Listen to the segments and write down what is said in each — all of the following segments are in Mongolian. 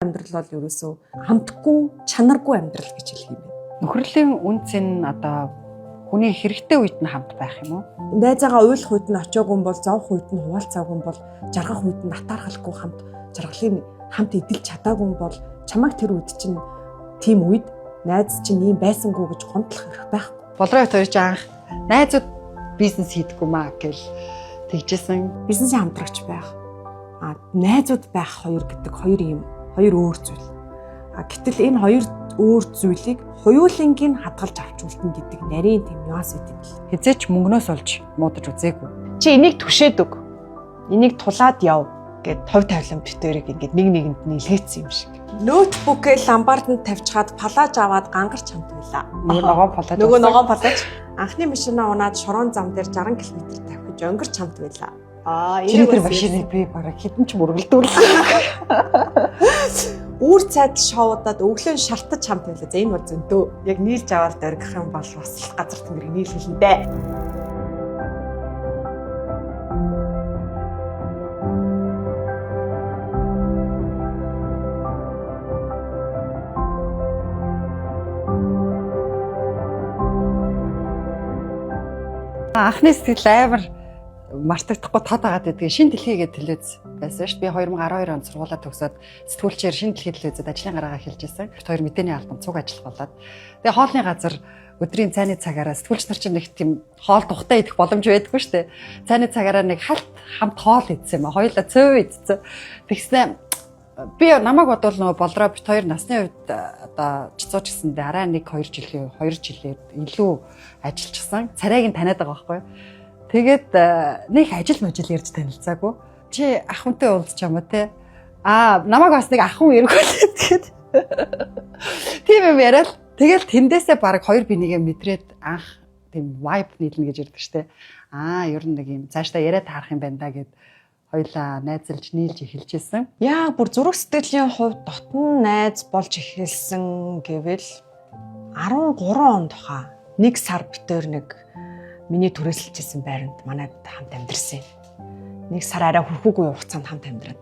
Амьдрал бол ерөөсөө хамтгүй, чанаргүй амьдрал гэж хэлэх юм байна. Нөхөрлийн үн цэн одоо хүний хэрэгтэй үед нь хамт байх юм уу? Найзаагаа уйлах үед нь очоогүй юм бол, зовх үед нь хуваалцаагүй юм бол, жаргах үед нь атаархалгүй хамт жаргалыг хамт эдэлж чадаагүй юм бол чамайг тэр үед чинь тийм үед найз чинь ийм байсангүй гэж гомдлох эрх байхгүй. Болроо хоёр ч анх найзууд бизнес хийдэггүй маа гэл тэгжсэн. Бизнесийн хамтрагч байх, найзууд байх хоёр гэдэг хоёр юм, хоёр өөр зүйл. Гэтэл энэ хоёр өөр зүйлийг хоёулангийг хадгалж авч үлдэн гэдэг нарийн тийм нюанс өгд юм бэл. Хизээч мөнгнөөс олж муудаж үзээгүй. Чи энийг түшээд өг. Энийг тулаад яв гэд тов тавилан битэрийг ингээд нэг нэгэнд нийлгээсэн юм шиг. Ноутбукээ ламбарданд тавьчихад палаж аваад гангарч хамт байлаа. Нөгөө ногоон палаж. Нөгөө ногоон палаж. Анхны машина унаад шорон зам дээр 60 км тавьж онгирч хамт байлаа. Чиний тэр машиныг би бараг хэдэн ч мөргөлдүүлсэн. Үүр цайд шоудаад өглөө шартаж хамт байлаа. За энэ бол зөндөө. Яг нийлж аваад дөргих юм бол бас л газар тэнгэрийг нийлүүлнэ дээ. Анхны сэтгэл амар мартагдахгүй тод агаад байдгийг шин дэлхийгээ телевиз байсан шүү. Би 2012 онд сургуулаа төгсөөд сэтгүүлчээр шин дэлхий телевизэд ажлын гараагаа эхэлж байсан. Бид хоёр мэдээний албанд цуг ажиллах болоод. Тэгээ хоолны газар өдрийн цайны цагаараа сэтгүүлч нар чинь нэг тийм хоол тухтай идэх боломж байдаггүй шүү дээ. Цайны цагаараа нэг халт хамт хоол идсэн юм а. Хоёулаа цөв идсэн. Тэгснэ би намайг бодвол нөгөө болроо бит хоёр насны хувьд одоо чицууч гэсэндээ арай 1 2 жилийн 2 жилээр илүү ажиллажсан. Царайг нь таниад байгаа байхгүй юу? Тэгээд нэг ажил мажил ярьж танилцаагүй. Чи ах хүнтэй уулзч юм уу те? Аа, намайг бас нэг ах хүн эргүүлээд тэгээд тийм юм яриад тэгэл тэндээсээ баг хоёр бинийгээ мэдрээд анх тийм vibe нийлнэ гэж ярьдаг штэ. Аа, ер нь нэг юм цаашдаа яриад таарах юм байна да гэд хоёлаа найзалж нийлж эхэлж исэн. Яа, бүр зүрх сэтгэлийн хувьд дотн найз болж эхэлсэн гэвэл 13 онд хаа нэг сар битээр нэг миний түрээсэлжсэн байранд манайд хамт амьдэрсэн. Нэг сар арай хүрхүүгүй хугацаанд хамт амьдраад.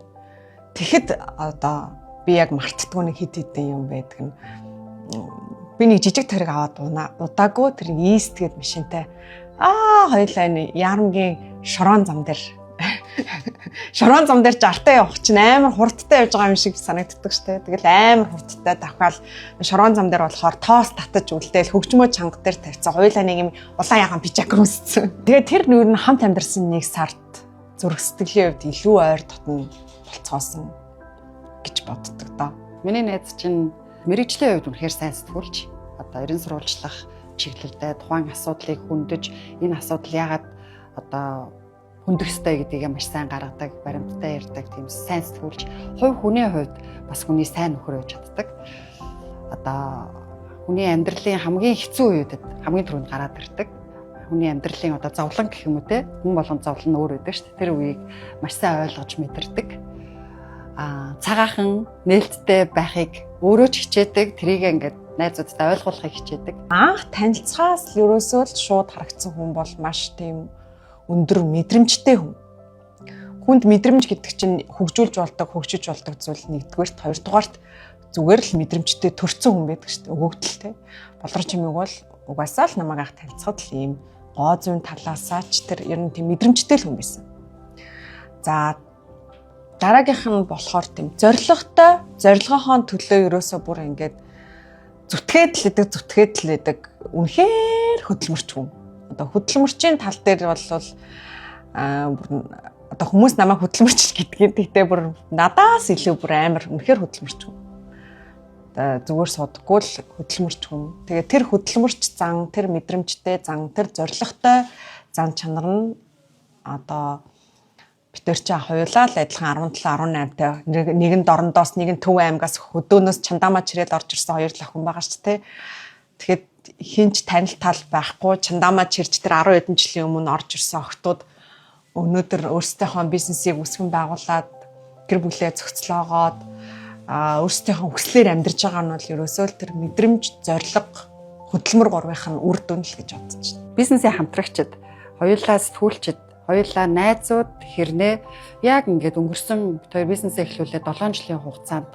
Тэгэхэд одоо би яг мартдаггүй нэг хит хитэн юм байдаг нь би нэг жижиг тэрэг аваад удаагүй тэр ийст гээд машинтай хоёлаа энэ яармгийн шорон зам дээр шорон зам дээр жартаа явах чинь амар хурдтай явж байгаа юм шиг санагддаг штэ. Тэгэл амар хурдтай давхаал шорон зам дээр болохоор тоос татаж үлдээл хөгжмөө чанга дээр тавьсан. Хоёулаа нэг юм улаан ягаан пижак өмссөн. Тэгээ тэр нүүр нь хамт амьдарсан нэг сард зүрх сэтгэлийн хувьд илүү ойр дотно болцоосон гэж боддог доо. Миний найз чинь мэрэгжлийн хувьд үнэхээр сайн сэтгүүлч. Одоо эрен сурвалжлах чиглэлдээ тухайн асуудлыг хөндөж энэ асуудал яагаад одоо хөндөх ёстой гэдгийг маш сайн гаргадаг, баримттай ярьдаг тийм сайн сэтгүүлч. Хувь хүний хувьд бас хүний сайн нөхөр байж чаддаг. Одоо хүний амьдралын хамгийн хэцүү үеүүдэд хамгийн түрүүнд гараад ирдэг. Хүний амьдралын одоо зовлон гэх юм уу те, хүн болгон зовлон өөр байдаг шүү дээ. Тэр үеийг маш сайн ойлгож мэдэрдэг. Цагаахан нээлттэй байхыг өөрөө ч хичээдэг, тэрийг ингээд найзуудтай ойлгуулахыг хичээдэг. Анх танилцахаас л ерөөсөө л шууд харагдсан хүн бол маш тийм өндөр мэдрэмжтэй хүн. Хүнд мэдрэмж гэдэг чинь хөгжүүлж болдог, хөгжиж болдог зүйл нэгдүгээрт, хоёрдугаарт зүгээр л мэдрэмжтэй төрсэн хүн байдаг шүү дээ. Өгөгдөлтэй. Болроо чимээг бол угаасаа л намайг анх танилцахад л ийм гоо зүйн талаасаа ч тэр ер нь тийм мэдрэмжтэй л хүн байсан. За дараагийнх нь болохоор тийм зоригтой, зорилгынхоо төлөө ерөөсөө бүр ингээд зүтгээд л идэг, үнэхээр хөдөлмөрч хүн. Одоо хөдөлмөрчийн тал дээр бол одоо хүмүүс намайг хөдөлмөрч гэдгийг тэгтээ бүр надаас илүү бүр амар үнэхээр хөдөлмөрч хүн. Одоо зүгээр судаггүй л хөдөлмөрч хүн. Тэгээ тэр хөдөлмөрч зан, тэр мэдрэмжтэй зан, тэр зоригтой зан чанар нь одоо битэр чи хоёулаа л адилхан 17 18-тай нэг нь дорндоос нэг нь Төв аймгаас хөдөөнөөс чандаамаа чирээд орж ирсэн хоёр л охин байгаа ч тээ. Тэгэхэд хинч танил тал байхгүй чандаамаа чирч тэр 10 хэдэн жилийн өмнө орж ирсэн охтууд өнөөдөр өөрсдийнхөө бизнесийг үүсгэн байгуулад гэр бүлээ зохицлоогоод өөрсдийнхөө хүслээр амьдарч байгаа нь бол ерөөсөө л тэр мэдрэмж, зориг, хөдөлмөр гурвынх нь үр дүн л гэж бодож байна. Бизнесийн хамтрагчид, хоёулаа сэтгүүлчид, хоёулаа найзууд хэрнээ яг ингээд өнгөрсөн бит хоёр бизнесээ эхлүүлээд 7 жилийн хугацаанд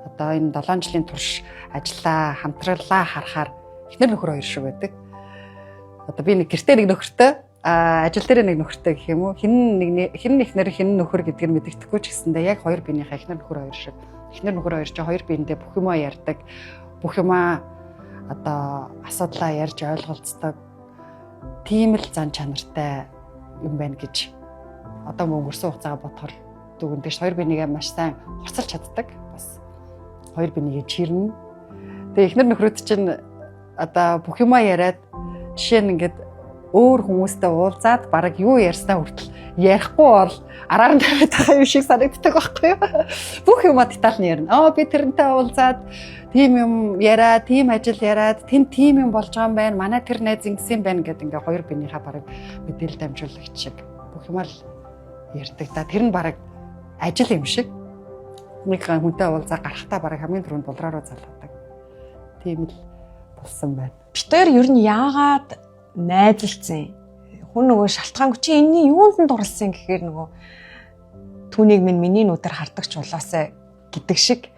Одоо энэ 7 жилийн турш ажиллаа, хамтралаа харахаар эхнэр нөхөр хоёр шиг байдаг. Одоо би нэг гэртээ нэг нөхөртэй, ажил дээр нэг нөхөртэй гэх юм уу? Хин нэг хин эхнэр хин нөхөр гэдгийг мэддэхгүй ч гэсэндээ яг хоёр биенийхээ эхнэр нөхөр хоёр шиг. Эхнэр нөхөр хоёр чинь хоёр биендээ бүх юмаа ярьдаг, бүх юмаа одоо асуудлаа ярьж ойлголцдог. Тийм л зан чанартай юм байна гэж одоо өнгөрсөн хугацаагаа бодохоор дүгнэдэг ш. Хоёр биенийгээ маш сайн хурцлж чаддаг. Бас хоёр биенийгээ чирнэ. Тэгээ эхнэр нөхрүүд чинь одоо бүх юмаа яриад, жишээ нь ингээд өөр хүмүүстэй уулзаад бараг юу ярьснаа хүртэл ярихгүй бол араар нь тавиад байгаа юм шиг санагддаг байхгүй юу? Бүх юмаа деталь нь ярина. Аа, би тэрнтэй уулзаад тийм юм яриад, тийм ажил яриад, тэн тийм юм болж байгаа юм байна. Манай тэр найз ингэсэн байна гэдэг ингээ хоёр биенийхээ бараг мэдээлэл дамжуулагч шиг бүх юмаа л ярьдаг да. Тэр нь бараг ажил юм шиг. Нэг хүнтэй уулзаа гарахтаа бараг хамгийн түрүүнд булраа руу залгадаг. Тийм л болсон байна. Бид хоёр ер нь яагаад найзалцсан? Хүн нөгөө шалтгаангүй чи энэний юунд нь дурлсан гэхээр нөгөө түүнийг минь миний нүдээр хардаг ч болоосай гэдэг шиг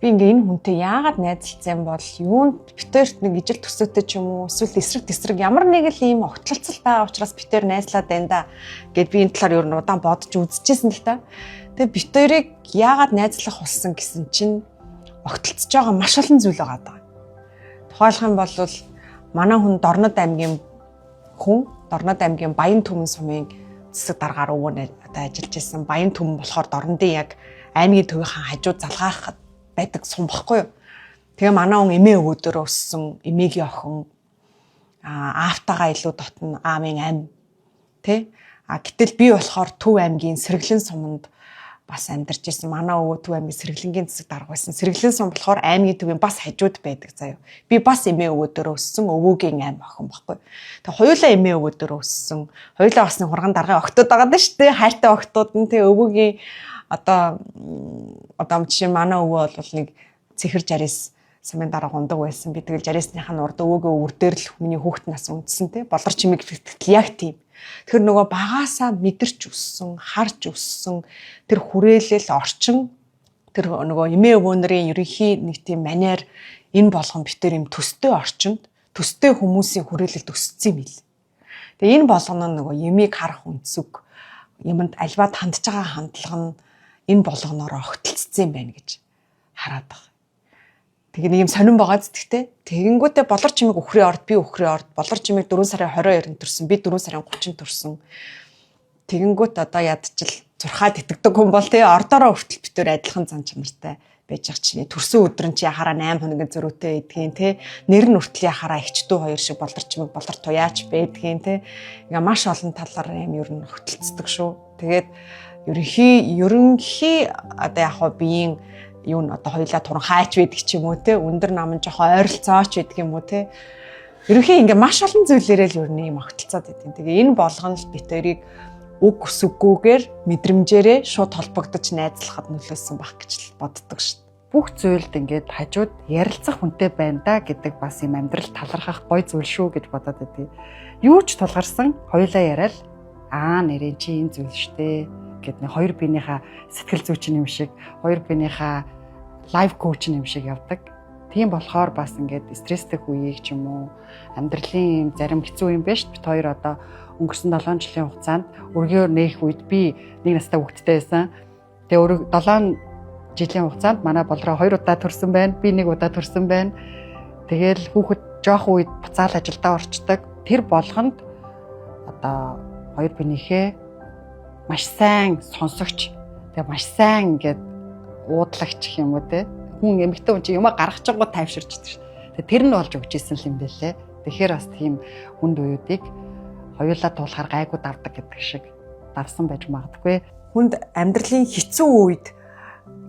би ингээ энэ хүнтэй яагаад найзалцсан бол юунд бид хоёрт нэг ижил төсөөтэй ч юм уу, эсвэл эсрэг тесрэг ямар нэг л ийм огтлцол байгаа учраас бид хоёр найзлаад байна да гэд би энэ талаар ер нь удаан бодож үзчихсэн л та. Тэгээ бид хоёрыг яагаад найзлах болсон гэсэн чинь огтлцож байгаа маш олон зүйл байгаа даа. Тухайлах юм бол манай хүн Дорнод аймгийн хүн, Дорнод аймгийн Баян түмэн сумын засаг даргаар өвөө нь одоо ажиллаж исэн. Баян түмэн болохоор Дорнодын яг аймгийн төвийн хажуу залгаах байдаг сум баггүй юу. Тэгээ манай хүн эмээ өвөөдөр өссөн, эмээгийн охин, аавтайгаа илүү дотно, аавын ам тэ. А гэтэл би болохоор Төв аймгийн Сэргэлэн суманд бас амьдарч ирсэн. Манай өвөө Төв аймгийн Сэргэлэнгийн засаг дарга байсан. Сэргэлэн сум болохоор аймгийн төвийн бас хажууд байдаг заяа. Би бас эмээ өвөөдөр өссөн, өвөөгийн ам охин баггүй. Тэгээ хоёулаа эмээ өвөөдөр өссөн. Хоёулаа бас нэг хурган даргын охтууд байгаа даа шүү дээ. Хайртай охтууд нь тэгээ өвөөгийн одоо жишээ манай өвөө бол нэг цэхэр 69 сумын дараа гундаг байсан. Би тэгэл 69-ийнх нь урд өвөөгөө өвөр дээр л миний хүүхэд нас үндсэн те. Болор чимэг гэтэл яг тийм. Тэгэхээр нөгөө багаасаа мэдэрч өссөн, харж өссөн тэр хүрээлэл орчин, тэр нөгөө эмээ өвөө нарын ерөнхий нэг тийм манер энэ болгон битэр юм төстэй орчинд, төстэй хүмүүсийн хүрээлэлд өссөн юм ил. Тэгээ энэ болгоно нь нөгөө ямиг харах өнцөг, юмд альваад хандж байгаа хандлага нь энэ болгоноор огтлцсон юм байна гэж хараад байгаа. Тэгээ нэг юм сонирн байгаа зү тэгтээ. Тэгэнгүүтээ болор чимэг өхрийн орд, би өхрийн орд, болор чимэг 4 сарын 22-нд төрсөн, би 4 сарын 30-нд төрсөн. Тэгэнгүүт одоо ядчил зурхаад итгэдэг хүн бол тэгээ ордороо хүртэл битээр адилхан зан чанартай байж ах чинь төрсөн өдөр нь чи яхаараа 8 хоногийн зөрүүтэй эдгийн те, нэр нь хүртэл яхаараа эгч дүү хоёр шиг болор чимэг болор туяач байдгийн те. Ингээ маш олон талаар юм ер нь огтлцдог шүү. Тэгээд ерөнхий одоо яг хоо биеийн юу н одоо хоёлаа туран хайч байдаг ч юм уу те, өндөр нам нь жоохон ойролцооч байдаг юм уу те. Ерөнхий ингээ маш олон зүйлээрээ л ер нь юм огтлцоод байдیں۔ Тэгээ энэ болгоно л бит хоёрыг үг өсөггүйгээр мэдрэмжээрээ шууд холбогдож найзлахад нөлөөлсөн баг гэж л боддог шүү дээ. Бүх зүйлд ингээд хажууд ярилцах хүнтэй байна да гэдэг бас юм амьдрал талархах гой зүйл шүү гэж бодоод байдгийг. Юу ч тулгарсан хоёулаа яриад аа нэрээ чи энэ зүйл штэ гэд нэг хоёр биенийхээ сэтгэл зүйч юм шиг, хоёр биенийхээ лайф коуч юм шиг явдаг. Тийм болохоор бас ингээд стресстэй үеийг ч юм уу амьдралын зарим хэцүү юм байна шүү. Бид хоёр одоо өнгөрсөн 7 жилийн хугацаанд өргөөр нээх үед би нэг настай хүүхэдтэй байсан. Тэгээ өрг 7 жилийн хугацаанд манай болроо 2 удаа төрсөн байна. Би 1 удаа төрсөн байна. Тэгээл хүүхэд жоох үед буцаал ажилдаа орчдөг. Тэр болгонд одоо хоёр биенийхээ маш сайн сонсогч, тэгээ маш сайн ингээд уудлагч гэх юм уу те. Хүн эмэгтэй хүн чинь юмаа гаргachингууд тайвширчдаг шүү. Тэгээ тэр нь болж өгч исэн юм бэлээ. Тэгэхээр бас тийм хүнд үеүүдийг хоёулаа туулахаар гайгүй давдаг гэдэг шиг давсан байж магадгүй. Хүнд амьдралын хэцүү үед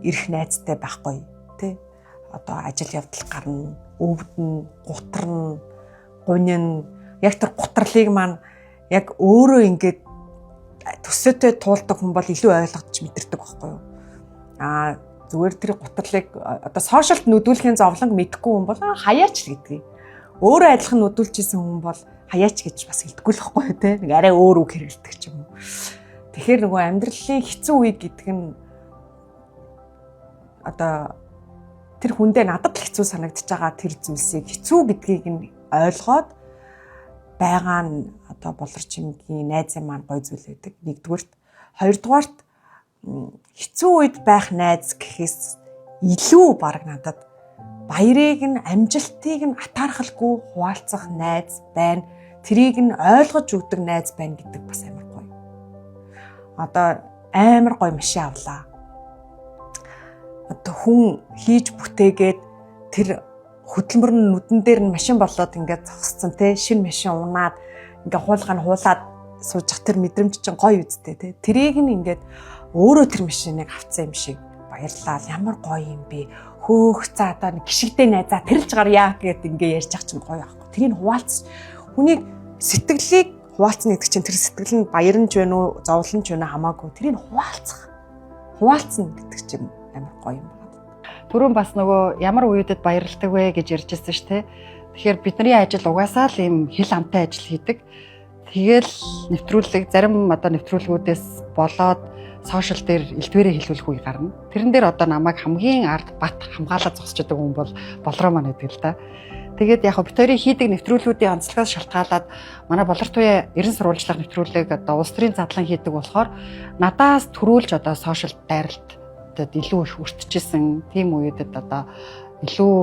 ирэх найзтай байхгүй тий. Одоо ажил явдал гарна, өвдөн, гутарна, гунин, яг тэр гутралыг маань яг өөрөө ингээд төсөөтэй туулдаг хүн бол илүү ойлгож мэдэрдэг байхгүй юу? Аа, зүгээр тэр гутралыг одоо сошиалд нүдүүлэхийн зовлонг мэдэхгүй хүн бол хаяач л гэдгийг. Өөрөө адилхан нүдүүлчихсэн хүн бол хаяач гэж бас хэлдэггүй л байхгүй юу те. Нэг арай өөр үг хэрэгэлдэг ч юм уу. Тэгэхээр нөгөө амьдралын хэцүү үе гэдэг нь одоо Тэр хүндээ надад л хэцүү санагдаж байгаа тэр зүйлсийг хэцүү гэдгийг нь ойлгоод байгаа нь одоо Болор Чимгийн найзын маань гоё зүйл байдаг. Нэгдүгээрт, хоёрдугаарт хэцүү үед байх найз гэхээс илүү баг надад баярыг нь, амжилтыг нь атаархалгүй хуваалцах найз байна. Тэрийг нь ойлгож өгдөг найз байна гэдэг бас амар гоё. Одоо амар гоё машин авлаа. Одоо хүн хийж бүтээгээд тэр хөдөлмөр нь нүдэн дээр нь машин болоод ингээд зогссон те, шинэ машин унаад ингээ хуулгаа нь хуулаад сууж тэр мэдрэмж чинь гоё үсттэй те. Тэрийг нь ингээд өөрөө тэр машиныг авцсан юм шиг баярлаа. Ямар гоё юм бэ? Хөөх, за одоо нэг гიშгдээ найзаа тэрэлж гарья гэд ингээ ярьж ах чинь гоё аахгүй. Тэрийг хуваалц, хүнийг сэтгэлийг хуваалцна гэдэг чинь тэр сэтгэл нь баяран ч байна уу, зовлон ч байна уу хамаагүй тэрийг хуваалцах. Хуваалцна гэдэг чинь амар гоё юм байна. Түрүүн бас нөгөө ямар үеүүдэд баярладаг вэ гэж ярьж байсан шүү дээ. Тэгэхээр бидний ажил угаасаа л ийм хил амтай ажил хийдэг. Тэгэл нэвтрүүлэг, зарим одоо нэвтрүүлгүүдээс болоод social дээр элдвээрээ хэлүүлэх үе гарна. Тэрэн дээр одоо намайг хамгийн ард бат хамгаалаад зогсож байгаа хүн бол Болроо маань гэдэг л да. Тэгээд яг бид хоёрын хийдэг нэвтрүүлгүүдийн онцлогоос шалтгаалаад манай Болор Туяа 90 сурвалжлах нэвтрүүлэг одоо улс төрийн задлан хийдэг болохоор надаас төрүүлж одоо social дайралтад илүү их өртөжсэн тийм үеүүдэд одоо илүү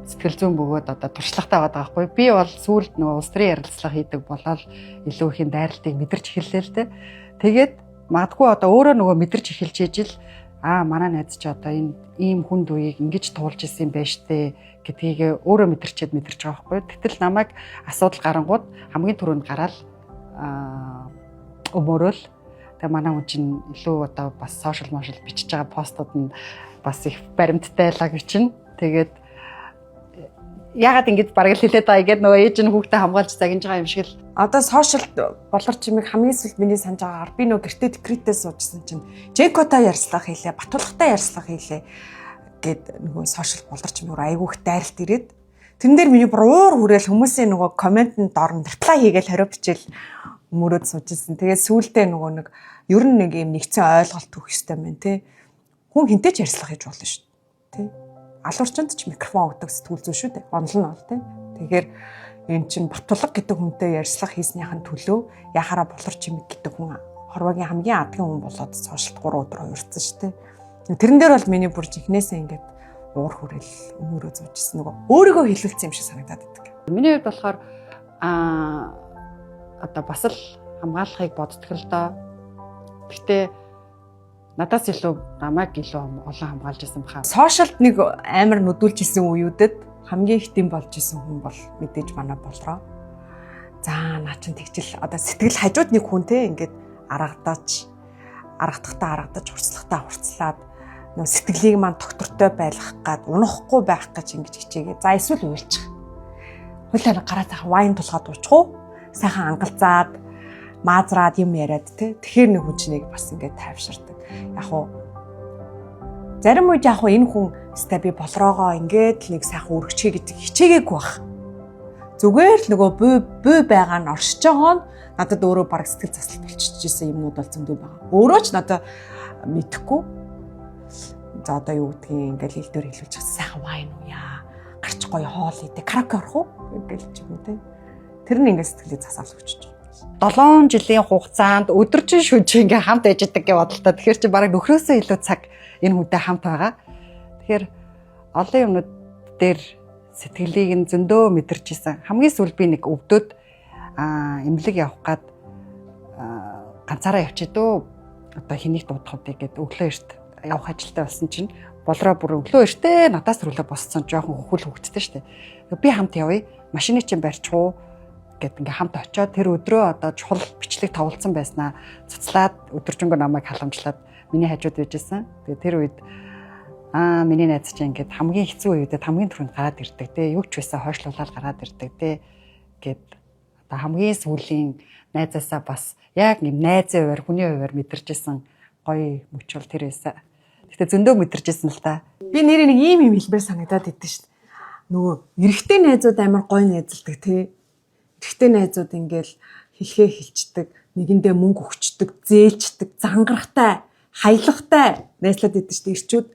сэтгэл зүйн бөгөөд одоо туршлагатай байгаа байхгүй. Би бол сүүлд нөгөө улс төрийн ярилцлага хийдэг болоод илүү ихийн дайралтыг мэдэрч эхэллээ л дээ. Тэгээд магадгүй одоо өөрөө нөгөө мэдэрч эхэлж ижил манай найз чи одоо энэ ийм хүнд үеийг ингэж туулж исэн юм байна штэ гэдгийг өөрөө мэдэрчээд мэдэрч байгаа байхгүй. Гэтэл намайг асуудал гарангууд хамгийн түрүүнд гараал өмөрөөл. Тэгээ манай хүн чинь илүү одоо бас social мошал бичиж байгаа постууд нь бас их баримттай лаг бичнэ. Тэгээд ягаад ингэж бараг л хэлээд байгаа гэдэг нөгөө ээж нь хүүхдээ хамгаалж загинж байгаа юм шиг л. Одоо social Болор Чимэг хамгийн сүүлд миний санаж байгаагаар би нөгөө гэртээ декретээ суужсэн чинь Жекотой ярьцлага хийлээ, Батулгатай ярьцлага хийлээ гэд нөгөө social Болор Чимэг айгүйх дайралт ирээд тэрэн дээр миний бүр уур хүрээл хүмүүсийн нөгөө comment-д орно reply хийгээл хорио бичээл мөрөөд суужсэн. Тэгээд сүүлдээ нөгөө нэг ер нь нэг юм нэгдсэн ойлголт өгөх ёстой юм байна те. Хүн хинтэй ч ярьцлага хийж болно шүү дээ. Тэ. Алуурчинд ч микрофон өгдөг сэтгүүл зүй шүү дээ. Онол нь бол тэ. Тэгэхээр энэ чинь Батулга гэдэг хүнтэй ярьцлага хийснийхэн төлөө яхаараа Болор Чимэг гэдэг хүн хорвоогийн хамгийн адгийн хүн болоод social-д 3 өдөр хуурцсан шүү дээ. Тэрэн дээр бол миний бүр жинхнээсээ ингээд уур хүрээл өмөрөө зуужсэн, нөгөө өөрийгөө хэлүүлсэн юм шиг санагдаад байдаг. Миний хувьд болохоор одоо бас л хамгаалахыг боддог л доо. Гэхдээ надаас илүү намайг илүү олон хамгаалж исэн баха. Social-д нэг амар нүдүүлж исэн үеүүдэд хамгийн их дэм болж исэн хүн бол мэдээж манай Болроо. За наа чин тэгжил одоо сэтгэл хажууд нэг хүн те ингээд аргадаж, аргадахтаа аргадаж, хурцлахтаа хурцлаад нөө сэтгэлийг маань доктортой байлгах гад, унахгүй байх гэж ингэж хичээгээ. За эсвэл уйлчих. Хулиар гараа цаахан wine тулгаад уучих уу? Сайхан ангалзаад маазраад юм яриад те. Тэгэхээр нэг хүн чинийг бас ингээд тайвширдаг. Яг уу зарим үед яг уу энэ хүн өстой би Болроогоо ингээд л нэг сайхан өргөчхий гэдэг хичээгээгүй бах. Зүгээр л нөгөө буй буй байгаа нь оршиж байгаа нь надад өөрөө баг сэтгэл заслалт болчихж исэн юмнууд бол зөндөө байгаа. Өөрөө ч надад мэдэхгүй. За одоо юу гэдгийг ингээл хэл дээр хэлүүлж сайхан wine ууя. Гарч гоё хоол идэ. Караоке орох уу? Ингээл ч юм уу те. Тэр нь ингээд сэтгэлийг засаал өчөж байгаа. 7 жилийн хугацаанд өдөржин шүнж ингээ хамт ээждэг гэж бодлоо. Тэгэхээр чи бараг нөхрөөсөө илүү цаг энэ хүнтэй хамт байгаа. Тэгэхээр олон юмнууд дээр сэтгэлийг нь зөндөө мэдэрч исэн. Хамгийн сүүл би нэг өвдөд эмнэлэг явах гад ганцаараа явчих дөө. Одоо хэнийг дуудах вэ гэд өглөө эрт явах ажилтай болсон чинь Болроо бүр өглөө эртээ надаас рүүлээ босцсон, жоохон хөхөл хөвгттэй штэ. Би хамт явъя. Машины чинь барьчих уу гэд ингээ хамт очиод тэр өдрөө одоо чухал бичлэг товлцсон байснаа цуцлаад өдөржингөө намайг халамжлаад миний хажууд байжсэн. Тэгээ тэр үед миний найз чинь ингээд хамгийн хэцүү үеүүдэд хамгийн түрүүнд гараад ирдэг те, юу ч байсан хойшлуулаад гараад ирдэг те гэд одоо хамгийн сүүлийн найзаасаа бас яг юм найзын хуваар, хүний хуваар мэдэрчсэн гоё мөч бол тэр байсан. Гэтэ зөндөө мэдэрчсэн л та. Би нэрээ нэг ийм юм хэлбэр санагдаад идэв шүү дээ. Нөгөө эрэгтэй найзууд амар гоё найзалдаг те. Эрэгтэй найзууд ингээл хэлхээ хэлчдэг, нэгэндээ мөнгө өгчдөг, зээлчдэг, зангарахтай, хаялгатай найзлаад идэв шүү дээ эрчүүд.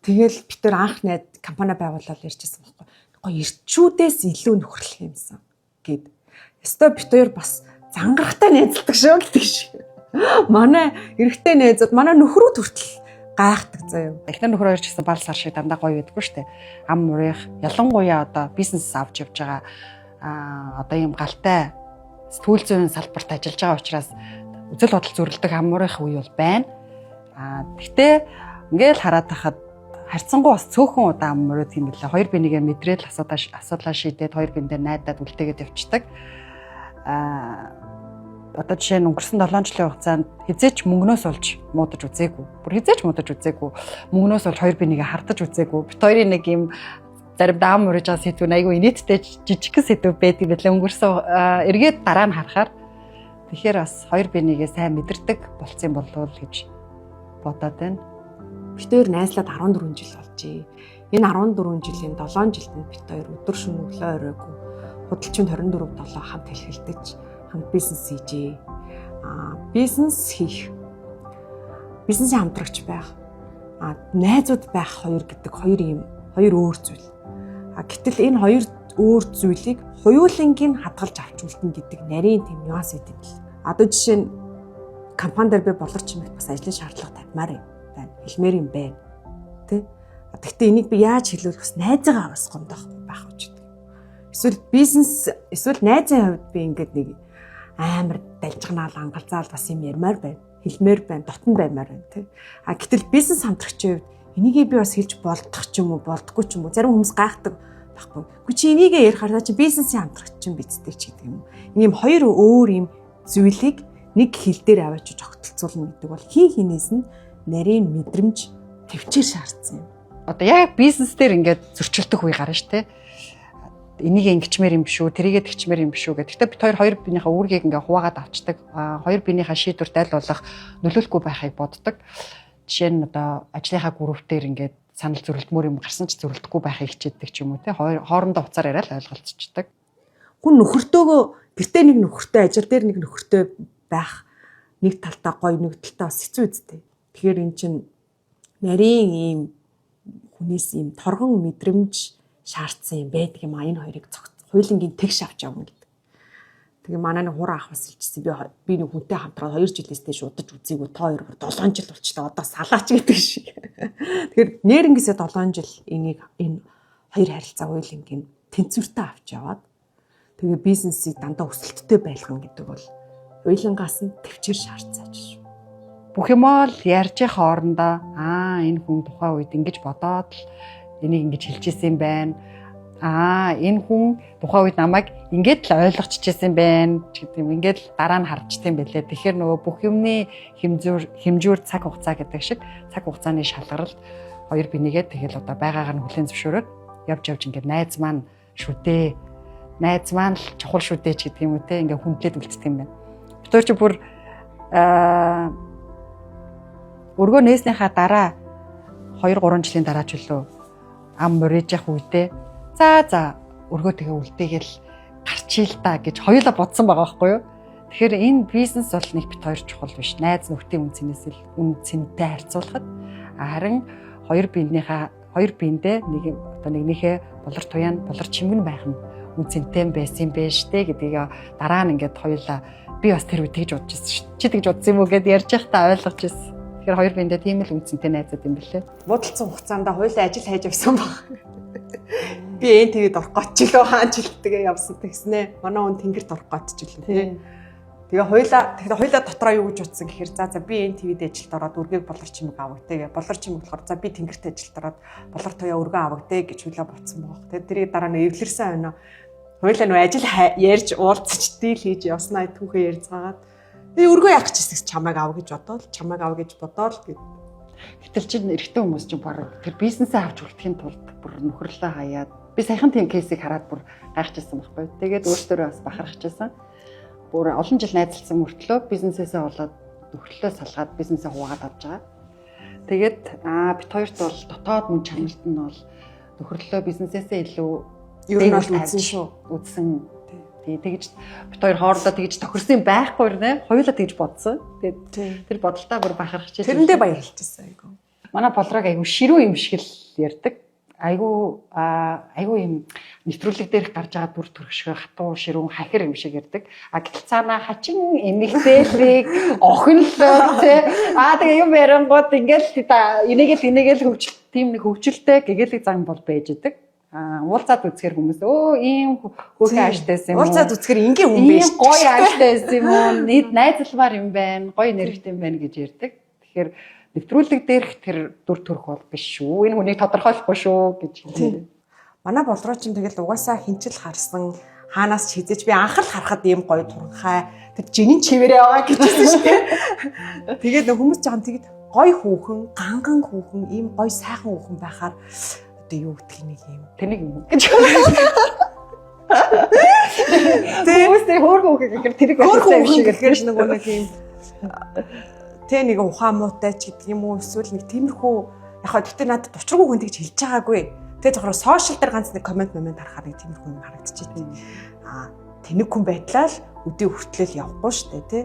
Тэгэл бид тэр анх найд компани байгуулаад ярьжсэн байхгүй. Гоё эрчүүдээс илүү нөхөрлөх юмсан гэд. Ёстой бит хоёр бас зангарахтай найзалдаг шүү гэдэг шиг. Манай эрэгтэй найзууд манай нөхрүүд хүртэл гайхдаг заяа. Эхнэр нөхөр хоёр ч гэсэн бал сар шиг дандаа гоё байдаггүй шүү дээ. Ам мурих ялангуяа одоо бизнес авч явж байгаа одоо ийм галтай сэтгүүл зүйн салбарт ажиллаж байгаа учраас үзэл бодол зөрлөдөг ам мурих үе бол байна. Гэхдээ ингээл хараад тахад харьцангуй бас цөөхөн удаа ам мурид юм билээ. Хоёр бинийгээ мэдрээл асуудлаа шийдээд хоёр бин дээр найдаад үлдээгээд явцдаг. Одоо жишээ нь өнгөрсөн 7 жилийн хугацаанд хизээч мөнгнөөс олж муудаж үзээгүй. Бүр хизээч муудаж үзээгүй. Мөнгнөөс олж хоёр бинийгээ хардаж үзээгүй. Бит хоёрын нэг юм заримдаа ам уриж байгаа сэдв нь айгүй инээдтэй жижигхэн сэдв байдаг байлаа. Өнгөрсөн эргээд дараа нь харахаар тэгэхээр бас хоёр бинийгээ сайн мэдэрдэг болцсон болов уу гэж бодоод байна. Бит хоёр найзлаад 14 жил болжээ. Энэ 14 жилийн 7 жилд нь бит хоёр өдөр шөнө өглөө оройгүй худалчин 24/7 хамт хэлхэлдэж хамт бизнес хийжээ. Бизнес хийх, бизнесийн хамтрагч байх, найзууд байх хоёр гэдэг хоёр юм, хоёр өөр зүйл. Гэтэл энэ хоёр өөр зүйлийг хоёулангийг хадгалж авч үлдэнэ гэдэг нарийн тийм нюанс идэв л. Одоо жишээ нь компани дээр би болор чимэгт бас ажлын шаардлага тавьмаар юм байна. Хэлмээр юм байна. Тэ? Гэхдээ энийг би яаж хэлвэл бас найзаагаа бас гомдох байх гэж. Эсвэл бизнес, эсвэл найзын хувьд би ингээд нэг амар далжганаал ангалзаал бас юм ярмаар байна. Хэлмээр байна, дотн баймаар байна тий. Гэтэл бизнес хамтрагчийн хувьд энийгээ би бас хэлж болдох ч юм уу, болдохгүй ч юм уу. Зарим хүмүүс гайхдаг байхгүй. Үгүй чи энийгээ ярихаар чи бизнесийн хамтрагч чинь бидтэй ч гэдэг юм уу. Ийм хоёр өөр юм зүйлийг нэг хэл дээр аваачиж огтлцуулна гэдэг бол хин хинээс нь нарийн мэдрэмж төвчээр шаардсан юм. Одоо яг бизнес дээр ингээд зөрчилдөх үе гарна шүү дээ. Энийг ингэчмээр юм биш үү, тэрийгэ тэгчмээр юм биш үү гэх. Гэхдээ бид хоёр биенийхээ үүргийг ингээ хуваагаад авчдаг. Хоёр биенийхээ шийдвэрт аль болох нөлөөлөхгүй байхыг боддог. Жишээ нь одоо ажлынхаа групп дээр ингээд санал зөрөлдмөр юм гарсан ч зөрөлдөхгүй байхыг хичээдэг ч юм уу те. Хоорондоо уцаар яриад ойлголцчихдаг. Хүн нөхөртөөгөө гэртээ нэг нөхөртэй, ажил дээр нэг нөхөртэй байх нэг талдаа гоё, нэг талдаа бас хэцүү үстэй. Тэгэхээр эн чинь нарийн ийм хүнээс ийм торгон мэдрэмж шаардсан юм байдаг юм а. Энэ хоёрыг хоёулангийн тэгш авч явна гэдэг. Тэгээ манай нэг хур ах бас хэлчихсэн. Би нэг хүнтэй хамтраад 2 жилээс дээш удаж үзээгүй. Та хоёр бүр 7 жил болчлоо. Одоо салаач гэдэг шиг. Тэгэхээр нэрнгээсээ 7 жил энийг энэ хоёр харилцаа хоёулангийн тэнцвэртэй авч яваад тэгээ бизнесийг дандаа өсөлттэй байлгана гэдэг бол хоёулангаас нь төвчээр шаардсан ажил шүү. Бүх юмоо л ярьж явах хоорондоо энэ хүн тухайн үед ингэж бодоод л энийг ингэж хэлж исэн юм байна. Энэ хүн тухайн үед намайг ингээд л ойлгочихжсэн байна ч гэдэг юм. Ингээд л дараа нь харчт юм бэлээ. Тэгэхээр нөгөө бүх юмны хэмжүүр цаг хугацаа гэдэг шиг цаг хугацааны шалгаралт хоёр бинийгээ тэгэл одоо байгаагаар нь хүлээн зөвшөөрөөд явж ингээд найз маань шүү дээ. Найз маань л чухал шүү дээ ч гэдэг юм уу те. Ингээд хүндлээд үлддэг юм байна. Бид хоёр чи бүр өргөө нээснийхаа дараа 2-3 жилийн дараа ч үлээ ам муриж явах үедээ за өргөө тэгээ үлдээгээл гарчий л та гэж хоёулаа бодсон байгаа байхгүй юу. Тэгэхээр энэ бизнес бол нэг бит хоёр чухал биш. Найз нөхдийн үнцнээс л үн цэнтэй харьцуулахад харин хоёр биендээ нэг одоо нэгнийхээ болор туяан болор чимгэн байх нь үн цэнтэй байсан юм байна штэ гэдгийг дараа нь ингээд хоёулаа би бас тэр үе тэгж бодож ирсэн шүү. Чи тэгж бодсон юм уу гэд ярьж байхдаа ойлгож ирсэн. Тэгэхээр хоёр биендээ тийм л үн цэнтэй найзууд юм бэлээ. Муудалцсан хугацаанд хоёулаа ажил хайж явсан баг. Би энэ тэгээд орох гоч жилөө хаан жилтэйгээ явсан тэгснэ. Манай хүн тэнгэрт орох гоч жилээ тий. Тэгээ хоёулаа дотроо юу гэж утсан гэхээр за би энэ ТV-д ажилд ороод үргээг болор чимэг авах тэ. Болор чимэг болохоор за би тэнгэрт ажилд ороод болор туяа өргөө авах тэ гэж хоёулаа бодсон байгаа. Тэгээ тэрийг дараа нь эвлэрсэн байна. Хоёулаа нөө ажил ярьж уулзч дийл хийж явснаа түүхээ ярьцгаагаад тэгээ өргөө яах гэж ирсэн чамайг ав гэж бодоол, чамайг ав гэж бодоол гэд. Гэтэл чинь эрэгтэй хүмүүс чинь баг тэр бизнесээ авч хүртэхийн тулд бүр нөхөрлөө хаяад би саяхан тийм кейсийг хараад бүр гайхчихсан байхгүй. Тэгээд өөртөө бас бахархчихсан. Бүр олон жил найзалсан мөртлөө бизнесээсээ болоод нөхөрлөө салгаад бизнесээ хуваагаад авч байгаа. Тэгээд бит хоёрт бол дотоод мөн чанарт нь бол нөхөрлөө бизнесээсээ илүү ер нь бол үзсэн шүү. Үзсэн. Тий, тэгж бит хоёр хоорондоо тэгж тохирсон байхгүй нэ. Хоёулаа тэгж бодсон. Тэгээд тэр бодолтой бүр бахархчихсан. Тэрэндээ баярлчихсан айгу. Манай болрог айгүй ширүү юм шиг л ярьдаг. Айгүй юм нэвтрүүлэг дээрх гарч байгаа дүр төрх шиг хатуу ширүүн хахир юм шиг ярьдаг. А гэтэл цаанаа хачин эмэгтэйлэг охинлог тий. А тэгээ юм яриангууд ингээл энийгэл хөгжил тийм нэг хөгжилтэй гэгээлэг зан бол байж идэг. А уулзаад үзэхэр хүмүүс өө ийм хөөхөн ааштай байсан юм уу? Уулзаад үзэхэр энгийн хүн байж. Ийм гоё ааштай байсан юм уу? Нийт найзалмаар юм байна, гоё нэрхт юм байна гэж ярьдаг. Тэгэхээр нэвтрүүлэг дээрх тэр дүр төрх бол биш шүү. Энэ хүнийг тодорхойлохгүй шүү гэж хэлнэ. Манай болроо чинь тэгэл угаасаа хинчил харсан хаанаас ч хизэж би анх л харахад ийм гоё туранхай тэр жинэн чивэрээ байгаа гэжсэн шүү дээ. Тэгээд нөх хүмүүс жаахан тэгэд гоё хүүхэн, ганган хүүхэн, ийм гоё сайхан хүүхэн байхаар одоо юу гэдгийг нэг юм. Тэнийг юм уу гэж. Хүмүүс тэр хөөрхөн хүүхэн гэхээр тэрэг Хөөр байсан юм хүүхэн шиг гэхээр нөгөө нэг юм тэ нэг ухаан муутай ч гэдэг юм уу эсвэл нэг тиймэрхүү яг хаа тэгтээ надад учиргүй хүн тэгж хэлж байгаагүй. Тэгээ зөвхөн сошиал дээр ганц нэг комент момент харахаар нэг тиймэрхүү юм харагдчихэв. Аа тэнэг хүн байтлаа л өдөө хүртлэл явахгүй штэ тий.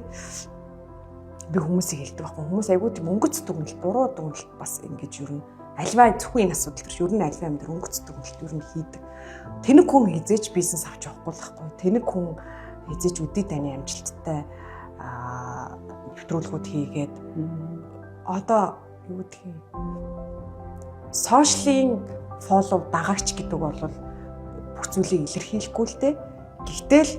Би хүмүүсийг хэлдэг байхгүй. Хүмүүс айгүй тийм өнгөц дүгнэлт, буруу дүгнэлт бас ингэж ер нь альва зөвхөн энэ асуудал биш ер нь альва юм дээр өнгөц дүгнэлт ер нь хийдэг. Тэнэг хүн хизээч бизнес авч явахгүй л байхгүй. Тэнэг хүн хизээч өдий таны амжилттай нэвтрүүлгүүд хийгээд одоо юу гэдгийг сошиалын фоллоу дагагч гэдэг бол бүх зүйлийг илэрхийлэхгүй л дээ. Гэхдээ л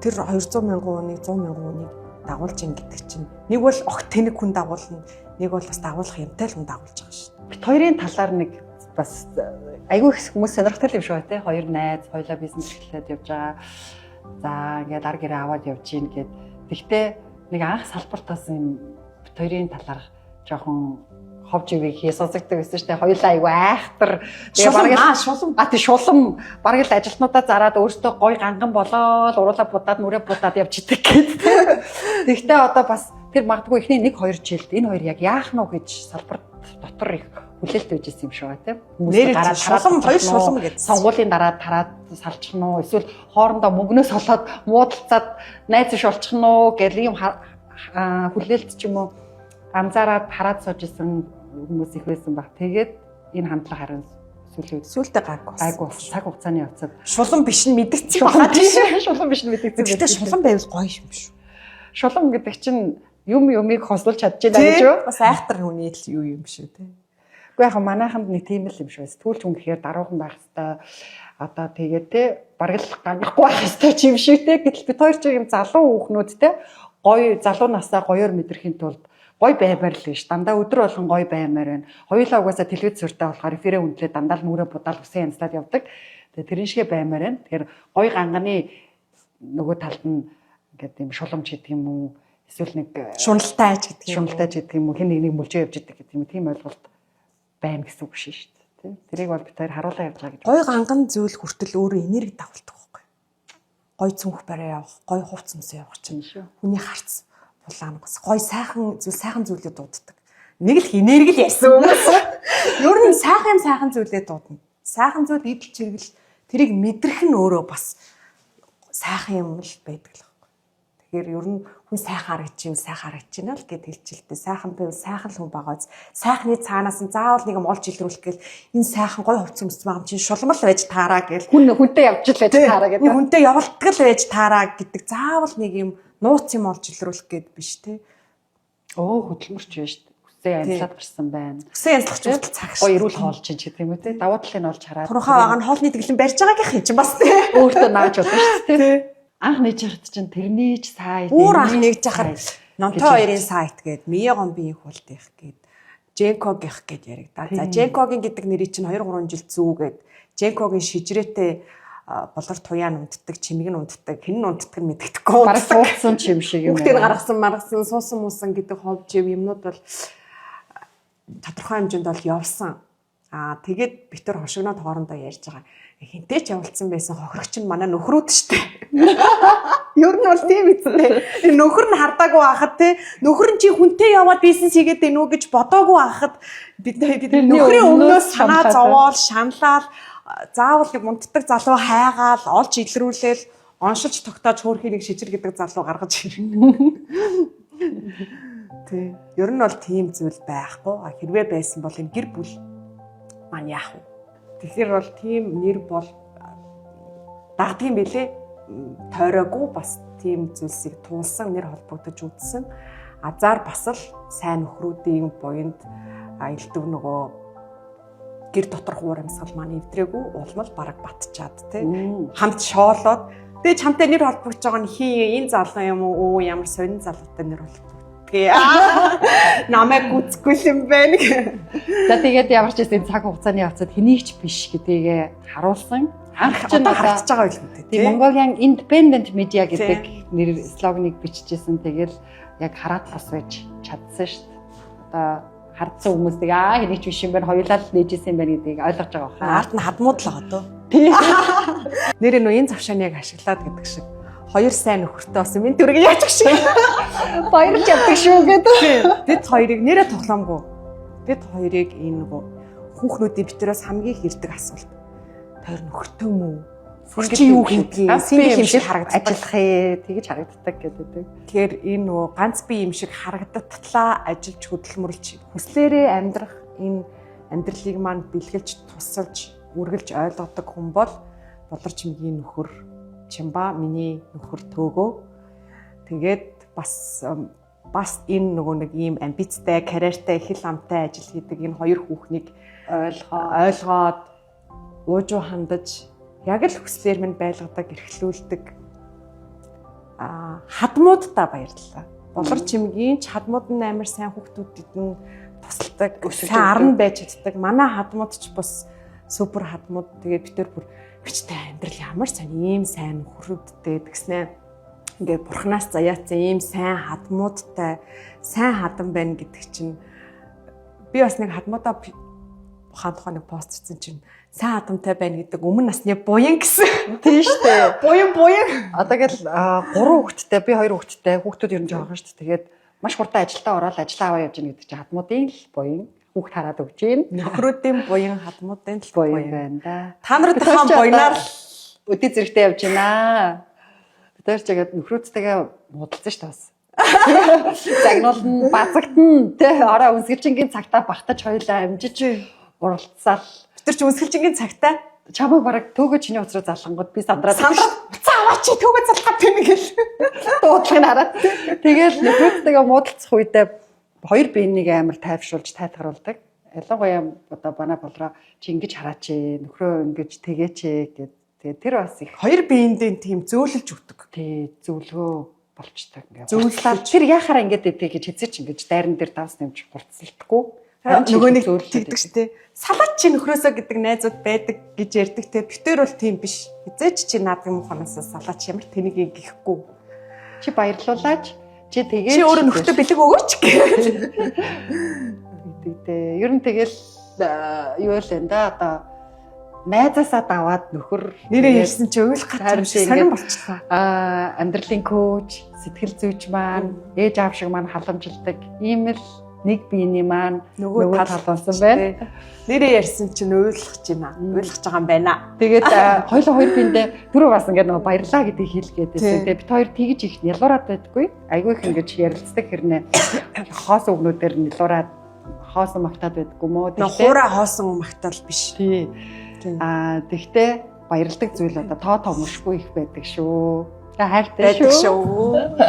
тэр 200 мянган хүнийг 100 мянган хүнийг дагуулж ин гэдэг чинь нэг бол огт тэнэг хүн дагуулна, нэг бол бас дагуулах юмтай л хүн дагуулж байгаа шүү дээ. Бит хоёрын талаар нэг бас айгүй их хүмүүс сонирхолтой юм шиг байна те. Хоёр найз, хоёлаа бизнес эхлээд явж байгаа. За ингээд ар гэрээ аваад явж гин гэд. Тэгтээ нэг анх салбартаас юм бит хоёрын талаар жоохон хов живийг хий сонсогддог байсан шүү дээ. Хоёулаа айгүй айхтар. Тэгээ Шулам бараг л аа шулам А тий шулам бараг л ажилтнуудаа зараад өөртөө гой ганган болоод уруулаа будаад нүрээ будаад явж идэг гэд. Тэгтээ одоо бас тэр магадгүй эхний 1 2 жилд энэ хоёр яг яах нь вэ гэж салбар дотор их хүлээлт байж исэн юм шиг байна тийм. Хүмүүс Нэрээ гараад шулам тараад хоёр салчих нь уу? шулам гэсэн. Сонгуулийн дараа тараад салчих нь уу? Эсвэл хоорондоо мөнгнөөс олоод муудалцаад найз биш болчих нь уу гэл ийм хүлээлт ч юм уу анзаараад хараад сууж исэн хүмүүс их байсан баг. Тэгээд энэ хандлага харин сүүлийн үед Сүултээ гайгүй болсон. гайгүй болсон. Цаг хугацааны явцад Шулам биш нь мэдэгдсэн шулам байгаа биш тийм. шулам биш нь мэдэгдсэн. Гэхдээ шулам байвал гоё юм шүү. Шулам гэдэг чинь юм юмыг хослуулж чадж байна гэж юу? Бас айхтар хүний л юу юм шүү тий. Үгүй яг манайханд нэг тийм л юм шиг байна. Сэтгүүлч хүн гэхээр даруухан байх хэвээр одоо тэгээд те бараг л гангахгүй байх хэвээр ч юм шиг те. Гэтэл бид хоёр ч юм залуу хүүхнүүд те гоё залуу насаа гоёор мэдрэхийн тулд гоё баймаар л биш. Дандаа өдөр болгон гоё баймаар байна. Хоёулаа угаасаа телевиз суурьтай болохоор эфирээ үндлээ дандаа л нүрээ будаал үсэн янзлаад явдаг. Тэгээд тэрэн шигэ баймаар байна. Тэгэхээр гоё ганганы нөгөө талд нь ингээд юм шуламж гэдэг юм уу эсвэл нэг Шуналтай ч гэдэг юм. шуналтай ч гэдэг юм уу хэн нэг нэг мөлжөө явж идэг гэдэг юм уу тийм ойлголт байна гэсэн үг шин шүү дээ. Тийм. Тэрийг бол бид хоёр харуулаа явж байгаа гэж. Гой ганган зүйл хүртэл өөрөө энерги дагуулдаг байхгүй. Гой цүнх бариа явах, гой хувц өмсөө явах чинь Тийм шүү. хүний харц булаан бас гой сайхан зүйл сайхан зүйлээ дууддаг. Нэг л энерги л ярьсан хүмүүс. Ер нь сайхан юм сайхан зүйлээ дуудана. Сайхан зүйл идэл чиргэл тэрийг мэдрэх нь өөрөө бас сайхан юм л байдаг л байхгүй. Тэгэхээр ер нь хүн сайхан харагдчих юм, сайхан харагдчих юм л гэд хэлчихэлтэй. Сайхан байвал сайхан л хүн байгаа биз. Сайхны цаанаас нь заавал нэг юм олж илрүүлэх гээл энэ сайхан гой хувц өмссөн байгаа юм чинь шулмал байж таараа гээл. Хүн хүнтэй явж л байж таараа Нэг гэдэг. хүнтэй явуулдаг л байж таараа гэдэг заавал нэг юм нууц юм олж илрүүлэх гээд биш те. Өө хөдөлмөрч байж шүү дээ. Үсээ амьлаад гарсан байна. Үсэн янзлах ч хүртэл цаг Гоё эрүүл хоол чинь ч гэдэг юм уу те. Давуу талыг нь олж хараад. Турхаа байгаа нь хоолны дэглэм барьж байгаагийнх юм чинь бас те. өөртөө нааж болно шүү дээ. Анх нээж яхад чинь тэрний ч сайт. Бүр анх энэний ч нэгж яхад сайт Нонтой гэж хоёрын сайт гээд Миягомбийн их болдих гээд Женкогийнх гээд яригдаа. За Женкогийн гэдэг нэрийг чинь 2 3 жил зүүгээд Женкогийн шижрээтэй болор туяа унтдаг, чимэг нь унтдаг, хэн нь унтдаг нь мэддэхгүй. Бараг суудсан ч юм шиг юм. Хүүхдийг гаргасан, маргасан, суусан муусан гэдэг хов жив юмнууд бол тодорхой хэмжээнд бол явсан. Аа тэгээд бид тэр хошигноод хоорондоо ярьж байгаа. Хинтээ ч явуулсан байсан хохирогч нь манай нөхрүүд штэ. Ер нь бол тийм үстэй. Энэ нөхөр нь хардаагүй байхад те нөхөр нь чи хүнтэй яваад бизнес хийгээд байна уу гэж бодоогүй байхад бид бид Тэрний нөхрийн өмнөөс өмнөөс санаа шаналаад. зовоол, шаналал заавал нэг унтдаг залуу хайгаал, олж илрүүлээл оншилж тогтоож хөөрхий нэг шижир гэдэг залуу гаргаж ирнэ. Тий. Ер нь бол тийм зүйл байхгүй. А хэрвээ байсан бол энэ гэр бүл маань яах вэ? Тэгэхээр бол тийм нэр бол дагдгийн бэлээ. Тойроогүй бас тийм зүйлсийг туулсан, нэр холбогдож үзсэн. Азар бас л сайн нөхрүүдийн буянд элдв нөгөө гэр доторх уур амьсгал маань эвдрээгүй, улмал бараг батчаад тий. Хамт шоолоод тэгээ чамтай нэр холбогдож байгаа нь хин энэ залуу юм уу? Өө ямар сонин залуутай нэр холбогддгийг. Намайг гүцэхгүй юм байна гэх. За тэгээд ямар ч байсан цаг хугацааны явцад хэнийг ч биш гэдгийг харуулсан. Анх ч одоо харагдаж байгаа байлгүй дээ. Тийм, Mongolian Independent Media гэдэг нэр слоганыг бичижсэн. Тэгэл яг хараат бас байж чадсан шүү дээ. Одоо хардсан хүмүүс тэг аа хэнийг ч биш юм байна, хоёулаа л нээжсэн юм байна гэдгийг ойлгож байгаа баха. Ард нь хадмууд л байгаа дөө. Тийм. Нэрээ нөө энэ завшааны яг ашиглаад гэдэг шиг хоёр сайн нөхөртэй болсон минь төрөг яаж шиг баярлж явдаг шүү гэдэг. Бид хоёрыг нэрээ тоглоомгүй. Бид хоёрыг энэ нөгөө хүүхнүүдийн битрээс хамгийн их ирдэг асуулт. Тойр нөхөртэй юм уу? Чи юу хийдгийг? Сингл юм шиг харагддаг. Ажиллах ээ, тэгэж харагддаг гэдэг. Тэгэхээр энэ нөгөө ганц бие юм шиг харагдталаа ажиллаж хөдөлмөрлж хүслээрээ амьдрах энэ амьдралыг маань бэлгэлж тусалж үргэлж ойлгодог хүн бол Болор чимгийн нөхөр Чимба, миний нөхөр Төөгөө. Тэгээд бас энэ нөгөө нэг ийм амбицтай, карьертай, хэл амтай ажил хийдэг энэ хоёр хүүхнийг ойлгоод уужуу хандаж яг л хүслээр минь байлгадаг, эрхлүүлдэг хадмуудаа баярлалаа. Болор чимгийн ч хадмууд нь амар сайн хүүхдүүдэд нь тусалдаг, сайн аран байж чаддаг. Манай хадмууд ч бас супер хадмууд. Тэгээд бид тэр бүр бичтэй амьдрал ямар сайн ийм сайн нөхрүүдтэй тэгснэ. Ингээд бурхнаас заяатсан ийм сайн хадмуудтай сайн хадам байна гэдэг чинь би бас нэг хадмуудаа хаан тухай нэг пост хийсэн чинь сайн хадамтай байна гэдэг өмнө насны буян гэсэн. Тийм шүү дээ. Буян буян. Одоо гэл 3 хүүхэдтэй, би 2 хүүхэдтэй, хүүхдүүд ер нь жоохон шүү дээ. Тэгээд маш хурдан ажилдаа ороод ажиллаа аваа явж гин гэдэг чинь хадмуудын л буян хүүхд хараад өгч гин. Нөхрүүдийн буян, хадмуудын л буян байна да. Та нарынхаа буянаар л өдөө зэрэгтэй явж байна. Бид хоёр ч яг нөхрүүдтэйгээ муудалцсан шүү дээ бас. Загнуулна, базагтна, тэ орой өнсгөлчингийн цагтаа багтаж хоёлаа амжиж уралцаал. Бид нар ч өнсгөлчингийн цагтаа чамайг бараг төөгөө чиний уц руу залхангууд би сандраад уцаа аваач төөгөө залхаад тийм гэл дуудлагыг хараад. Тэгэл нөхрүүдтэйгээ муудалцах үедээ хоёр биенийг амар тайвшруулж тайтгаруулдаг. Ялангуяа одоо манай болроо чи ингэж хараач, нөхрөө ингэж тэгээч гэд. Тэгээ тэр бас их хоёр биендээ тийм зөөлөж өгдөг. Тий, зөвлөгөө болчтой ингээ. Зөвлөлөө тэр яхаараа ингэж идэг гэж хэзээ ч ингэж дайран дээр давс нэмж хурцлдаггүй. Нөгөө нэг тэгдэг штэ. Салаач чи нөхрөөсөө гэдэг найзууд байдаг гэж ярьдаг те. Битэр бол тийм биш. Хизээч чи наадгийн муханаасаа салаач ямар тэнийг гихгүй. Чи баярлуулаач. Чи тэгээд чи өөрөө нөхөртөө бэлэг өгөөч гэдэг дээ. Ер нь тэгэл юу л энэ да одоо найзаасаа даваад нөхөр нэрээ ярьсан чи уйлах гат юм шиг сонирн болчихлоо. Аа, амьдралын коуч, сэтгэл зүйч маань, ээж аав шиг маань халамжилдаг. Ийм л нэг биений маань нөгөө тал болсон байна. Нэрээ ярьсан чинь уйлах юм аа. Уйлах байгаа юм байна. Тэгээд хоёулаа хоёр биендээ түрүү бас ингээд нөгөө баярлаа гэдгийг хэлгээд байсан. Тэгээд бид хоёр тэгж их нялуураад байдаггүй. Айгүй их ингэж ярилцдаг хэрнээ хоосон үгнүүдээр нялуураад хоосон магтаад байдаггүй мөө. Тэгтээ хуурай хоосон магтаал биш. Тий. Аа, тэгтээ баярладаг зүйл одоо тоо томшгүй их байдаг шүү. Та хайртай шүү.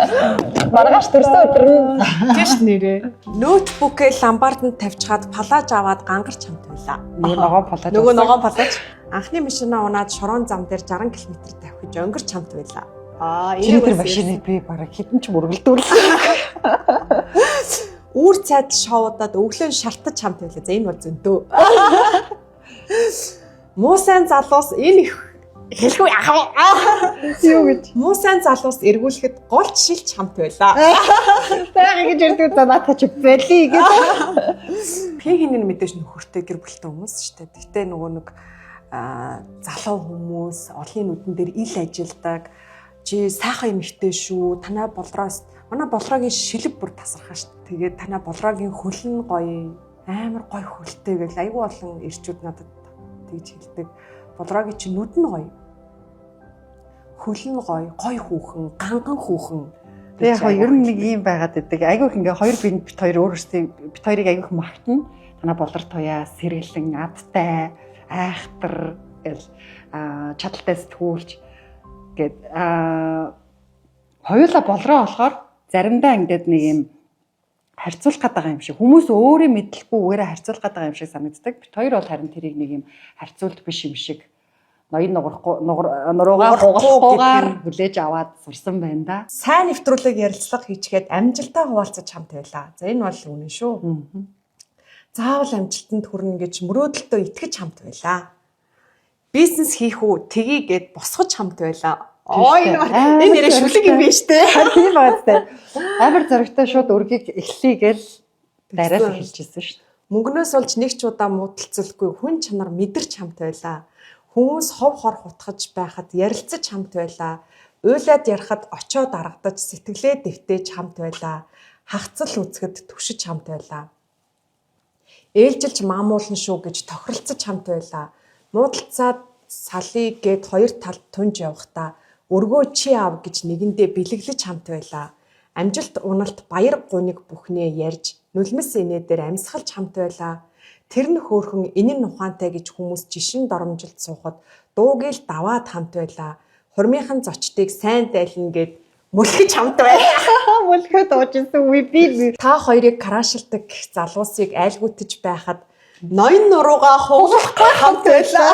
Маргааш төрсөн өдөр нь тийш нэрээ. Ноутбукээ ламбарданд тавьчихад палаж аваад гангарч хамт байлаа. Нөгөө ногоон палаж. Нөгөө ногоон палаж. Анхны машина унаад шорон зам дээр 60 км тавхиж онгорч хамт байлаа. Аа, энэ тэр машиныг би бараг хэдэн ч мөргөлдүүлсэн. Үүр цайдал шоудаад өглөө шалтаж хамт байлаа. За энэ бол зөндөө. Муу сайн залуус энэ их хэлгүй яах вэ? Юу гэж? Муу сайн залуус эргүүлэхэд голч шилч хамт байлаа. Тайга гэж ярьдаг за наата чи бэлий гэж. Хин хинэн мэдээж нөхөртэй гэр бүлтэй хүмүүс шүү дээ. Гэтэ нөгөө нэг залуу хүмүүс олонний нүдэн дээр ил ажилдаг. Чи сайхан эмэгтэй шүү. Танай болроос манай болроогийн шилэг бүр тасархаа шүү. Тэгээд танай болроогийн хөл нь гоё, амар гоё хөлтэй гэл айгүй олон ирчүүд надад тэгж хэлдэг. Болроогийн чи нүд нь гоё. Хөл нь гоё, гоё хүүхэн, ганган хүүхэн. Тэг яг ер нь нэг юм байгаад идэг. Айгүйх ингээ хоёр биед бит хоёр өөр өөрсдийн бит хоёрыг айгүйх магтана. Танаа болор туяа, сэргэлэн, адтай, айхтар гэл чадaltaй сэтгүүлч гэд хоёулаа болроо болохоор заримдаа ингээд нэг юм харьцуулах гээд байгаа юм шиг. Хүмүүс өөрийн мэдлэхгүй үгээрээ харьцуулах гээд байгаа юм шиг санагддаг. Бит хоёр бол харин тэрийг нэг юм харьцуулт биш юм шиг ноён нугарахгүй нуруугаа хугалахгүйгээр хүлээж аваад сурсан байна да. Сайн нэвтрүүлэг ярилцлага хийчихэд амжилтаа хуваалцаж хамт байлаа. За энэ бол үнэн шүү. Заавал амжилтанд хүрнэ гэж мөрөөдөлтөө итгэж хамт байлаа. Бизнес хийх үү тгий гэд босгож хамт байлаа. Ой энэ нэрээ шүлэг юм биш үү? Харин тийм байгаа зү. Амар зоригтой шууд өргийг эхлэе гээл дараал эхэлж ирсэн шүү дээ. Мөнгнөөс олж нэг ч удаа муудалцалгүй хүн чанар мэдэрч хамт байлаа. Хүмүүс хов хор хутгаж байхад ярилцаж хамт байлаа. Уйлаад ярахад очоо дарагдаж сэтгэлээ дэвтээж хамт байлаа. Хагцал үзэхэд түшиж хамт байлаа. Ээлжилж маамуулна шүү гэж тохиролцож хамт байлаа. Муудалцаад салъя гэд хоёр талд тунж явахдаа өргөө чи ав гэж нэгэндээ бэлэглэж хамт байлаа. Амжилт уналт баяр гуниг бүхнээ ярьж нулимс инээ дээр амьсгалж хамт байлаа. Тэр нь хөөхөн энэ нь ухаантай гэж хүмүүс жишин доромжилд суухад дууг л даваад хамт байлаа. Хурмынхан зочдыг сайн дайлна гэд мөлхөж хамт байлаа. Мөлхөд уужсэн үе би Та хоёрыг крашилдаг гэх залуусыг айлгүйтэж байхад ноён нуруугаа хугалахгүй хамт байлаа.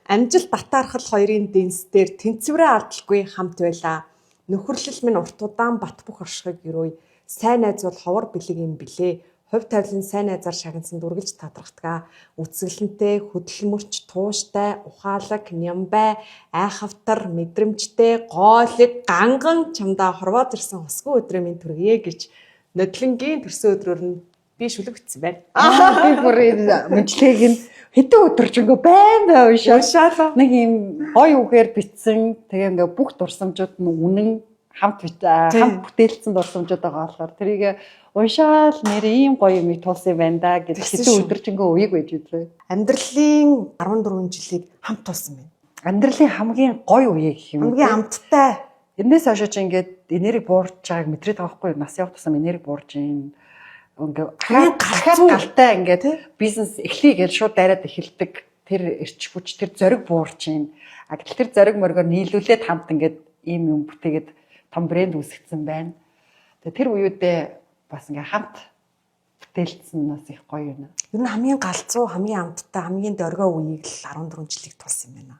Амжилт татаархал хоёрын дэнс дээр тэнцвэрээ алдалгүй хамт байлаа. Нөхөрлөл минь урт удаан бат бөх оршихыг өрөөе. Сайн найз бол ховор бэлэг юм билээ. Хувь тавилан сайн найзаар шагнасанд үргэлж тадрахтгаа. Үсгэлэнтэй, хөдөлмөрч, тууштай, ухаалаг, нямбай, айхавтар, мэдрэмжтэй, гоолыг, ганган чамдаа хорвоод ирсэн хосгүй өдрөө минь төргийе гэж нодлонгийн төрсөн өдрөөр нь би шүлэг бичсэн байна. Би бүр энэ мэдлэгийг нь хэдэн өдөр ч ингээ байн бай уншаа. Уншаалаа. Нэг юм гой үгээр бичсэн. Тэгээ ингээ бүх дурсамжууд нь үнэн хамт хамт бүтээлцсэн дурсамжууд байгаа болохоор тэрийг уншаал нэр ийм гоё юм туулсан юм байна да гэж хэдэн өдөр ч ингээ үеиг байж идлээ. Амьдралын 14 жилийг хамт туулсан байна. Амьдралын хамгийн гоё үе гэх юм. Хамгийн амттай. Энээс хойш чи ингээд энерги буурч байгааг мэдрээд байгаа байхгүй юу? Нас явах тусам энерги буурж ийн. Ингээ дахиад галтай ингээд бизнес эхлэе гэж шууд дайраад эхэлдэг. Тэр эрч хүч, тэр зориг буурч ийн. А гэтэл тэр зориг моргоор нийлүүлээд хамт ингээд ийм юм бүтээгээд том брэнд үүсгэсэн байна. Тэгээ тэр үеүдээ бас ингээ хамт бүтээлцсэн нь бас их гоё юм. Ер нь хамгийн галзуу, хамгийн амттай, хамгийн дөргөө үеийг л 14 жилийг тулсан юм байна.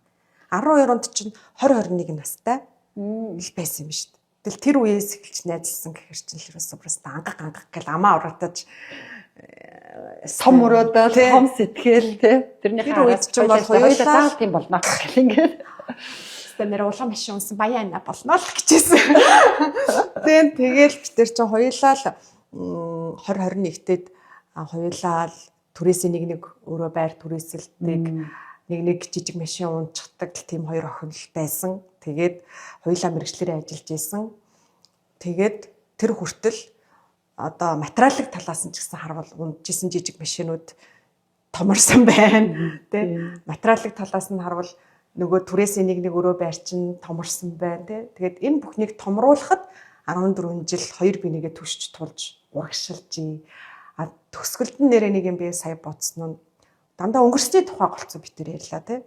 12 онд чинь 20 21 настай л байсан юм шүү дээ. Тэгэл тэр үеэс эхэлж найзалсан гэхэр чинь л ерөөсөө просто ангах ангах гэл амаа уратаж том мөрөөдөл, том сэтгэл тий. Тэрний Тэр үед чинь бол хоёулаа заавал тийм болно гэх ингээд. Тэстэ нэр улаан машин унсан баян ана болно л гэжсэн. Тэн тэгэл бид тэр чинь хоёулаа л 20 21-тэд хоёулаа л түрээсээ нэг нэг өөрөө байр түрээсэлдэг нэг нэг жижиг машин унцдаг тийм хоёр охин л байсан. Тэгээд хоёулаа мэрэгчлэрээ ажиллаж исэн. Тэгээд тэр хүртэл одоо материалын талаас нь ч гэсэн харвал унжсэн жижиг машинууд томорсон байна. Тэ материалын талаас нь харвал нөгөө түрээсийн нэг нэг өрөө байр чинь томорсон байна тий. Тэгээд энэ бүхнийг томруулахад 14 жил хоёр бинийгээ түшж тулж урагшилж. А төгсгөлд нь нэрээ нэг юм би сая бодсон нь дандаа өнгөрсний тухай голцоо бид тэр ярьлаа тий.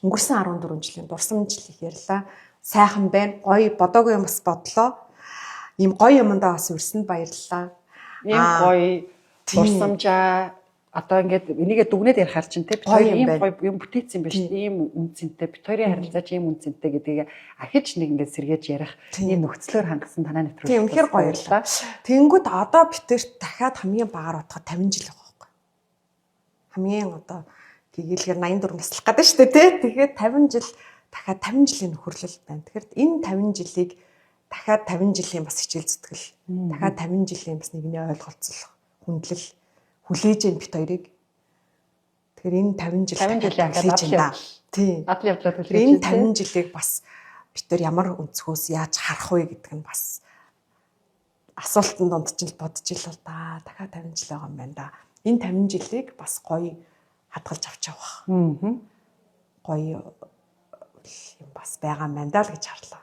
Өнгөрсөн 14 жилийн дурсамж их ярьлаа. Сайхан байна. Гоё бодоогүй юм бас бодлоо. Ийм гоё юмдаа бас өрсөнд баярлалаа. Ийм гоё дурсамжаа одоо ингээд энийгээ дүгнээд ярихаар чинь те бит хоёр ийм гоё юм бүтээсэн юм байна шүү дээ. Ийм үнцэнтэй бит хоёрын харилцаа ч ийм үнцэнтэй гэдгийг ахиж нэг ингээд сэргээж ярих ийм нөхцлөөр хангасан танаа нэвтрүүлэг. Тийм үнэхээр гоё байлаа. Тэнгүүд одоо бид тэр дахиад хамгийн багаар бодоход 50 жил байгаа байхгүй. Хамгийн одоо гэгээлгээр 84 наслах гэдэг шүү дээ тий. Тэгэхээр 50 жил дахиад 50 жилийн нөхөрлөл байна. Тэгэхээр энэ 50 жилийг дахиад 50 жилийн бас хичээл зүтгэл, дахиад 50 жилийн бас нэгний ойлголцол, хүндлэл хүлээж ийн бит хоёрыг. Тэгэхээр энэ 50 жил 50 жилийн хүлээж ийн да. Тийм. Адал явдлаар хүлээж энэ 50 жилийг бас бид нар ямар өнцгөөс яаж харах вэ гэдэг нь бас асуултан донд чинь л бодож ил л да. Дахиад 50 жил байгаа юм байна да. Энэ 50 жилийг бас гоё хадгалж авч явах. Гоё юм бас байгаа юм байна да л гэж харлаа.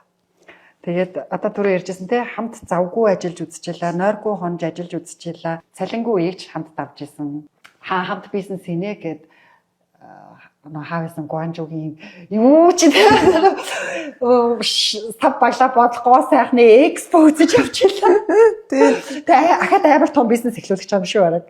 Тэгээд одоо түрүү ярьжсэн те, хамт завгүй ажиллаж үзчихлээ, нойргүй хонж ажиллаж үзчихлээ, цалингүй үеийг ч хамт давж исэн. Хаа хамт бизнес хийнэ гэд нөө хаавсан Гуанжугийн юу ч сав баглаа бодлогоо сайхны экспо үзэж явчихлаа. Тэгээ ахад амар том бизнес эхлүүлэх юм шүү бараг.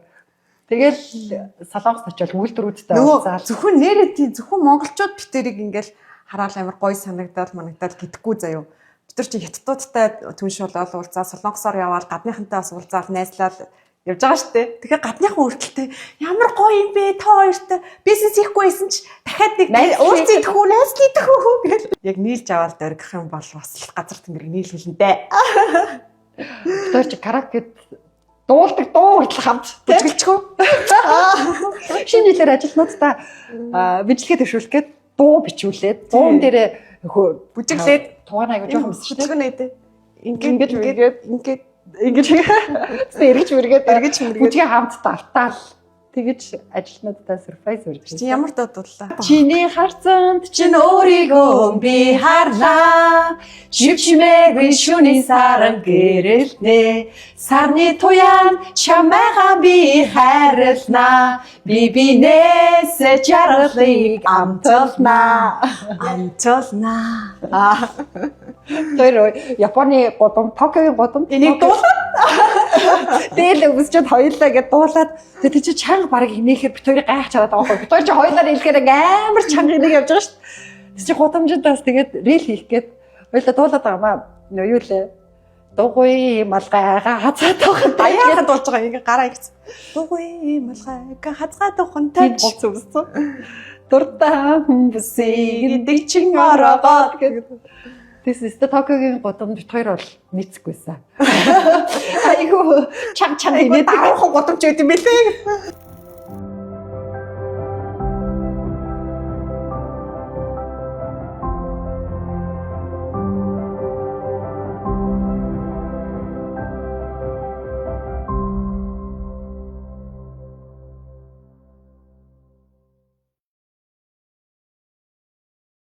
Тэгэл Солонгост очиод үйлдвэрүүдтэй Нөгөө уулзаал. зөвхөн нэрээ тий, зөвхөн монголчууд битэрийг ингээл хараал амар гой санагдал манагдал гэдэггүй заяо. Бид нар чи хятадуудтай түнш болоод уулзаа, Солонгосоор яваал, гадныхантай бас уулзаал, найзлал явж байгаа штэ. Тэгэхээр гадныхан хүртэлтэй ямар гоё юм бэ, та хоёртой бизнес хийхгүй байсан ч дахиад нэг уулзъя тэхүү, найзлая тэхүү гэл. Яг нийлж аваад дөргих юм бол бас л газар тэнгэрийг нийлүүлнэ дээ. Тэр чи караокед дуулдаг дуу хүртэл хамт тий. Бүжгэлчгүү. Шинэ жилээр ажилтнуудаа бичлэгээ төвшүүлэх гээд дуу бичүүлээд дуун дээрээ Бүжиглээд. Тугаан аягүй жоохон мэс шүү дээ. Бүжгэн нэ. Ингээд Ингээд ингээд ингээд Ингэж тэгсэн эргэж мэргээд эргэж мэргээд. бүжгээ хамт давтаал тэгэж ажилтнуудаа сюрприз өргөж. Чи ямар дуу дууллаа? Чиний харцанд Чин өөрийгөө би харлаа. Чивчмээгүй шүний саран гэрэлтнэ. Сарны туяан чамайгаа би хайрлнаа. Би бинээсээ жаргалыг амталнаа. Амталнаа. Тэр Японы гудам, Токиогийн гудам Энийг дуулаад Дээл өвсчөд хоёулаа гэд дуулаад тэгээ тэр чи чанга бараг инээхээр бит хоёрыг гайх чараад байгаа байхгүй. Бит хоёр чи хоёулаа нийлэхээр ингээ амар чанга инег явж байгаа шүү дээ. Тэр чи гудамжиндаас тэгээд рел хийх гээд хоёулаа дуулаад байгаа маа. Нөө юу лээ. Дугуй малгайгаа хазаа тохын даяархан дуулж байгаа, ингээ гараа ихсэн. Дугуй малгайг хазгаа тухан тань таж гоц өвссөн. Дуртай хүмүүсийг гэдэг чин ороогоод гэдэг. Тэс өстө Токиогийн гудамж бит хоёр бол нийцэхгүйсэн. Айгу чанга чанга инээ инээдэг. даруухан гудамж байд юм бэлээ.